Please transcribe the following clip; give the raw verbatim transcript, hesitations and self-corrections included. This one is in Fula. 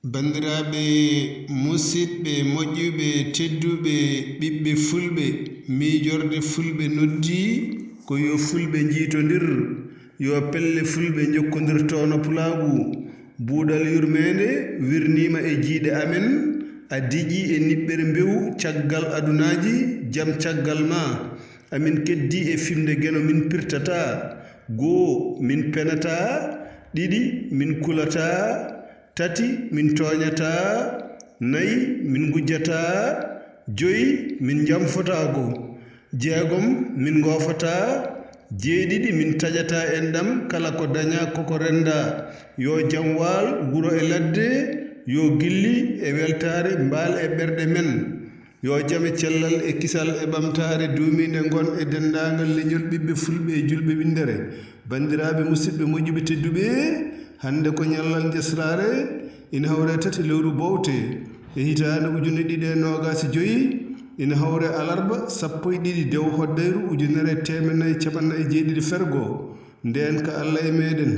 Banndiraaɓe musidɓe moƴƴuɓe tedduɓe, ɓiɓɓe fulɓe, miijorde fulɓe noddii ko yo fulɓe njiitondir. Yo pelle fulɓe njokkondirtoono pulaagu. Buuɗal yurmeende wirniima e jiyɗe amen, a diƴii e niɓɓere mbewu caggal adunaaji, jam caggal ma. Amin keddii e fiɓnde Geno min pirtataa. Goo, min penataa. Ɗiɗi, min kulataa. Tati, min tooñataa. Nayi, min ngujjataa. Joyi, min njamfotaako. Jeegom, min ngoofataa. Jeeɗiɗi, min taƴataa enɗam kala ko dañaa koko renndaa. Yo jam waal wuro e ladde. Yo gilli e weltaare mbaal e ɓerɗe men. Yo jam e cellal e kisal e ɓamtaare duumiinde ngon e denndaangal leñol ɓiɓɓe fulɓe e julɓe winndere. Banndiraaɓe musidɓe moƴƴuɓe tedduɓe, hannde ko ñallal jesraare, ina hawre tati lewru bowte e hitaande ujunere ɗiɗi e noogaas e joyi, ina hawre alarba sappo e ɗiɗi dew hoddayru ujunere e teemedde nayi e capanɗe nayi e jeeɗiɗi fergo. Ndeen ka Allah e meɗen.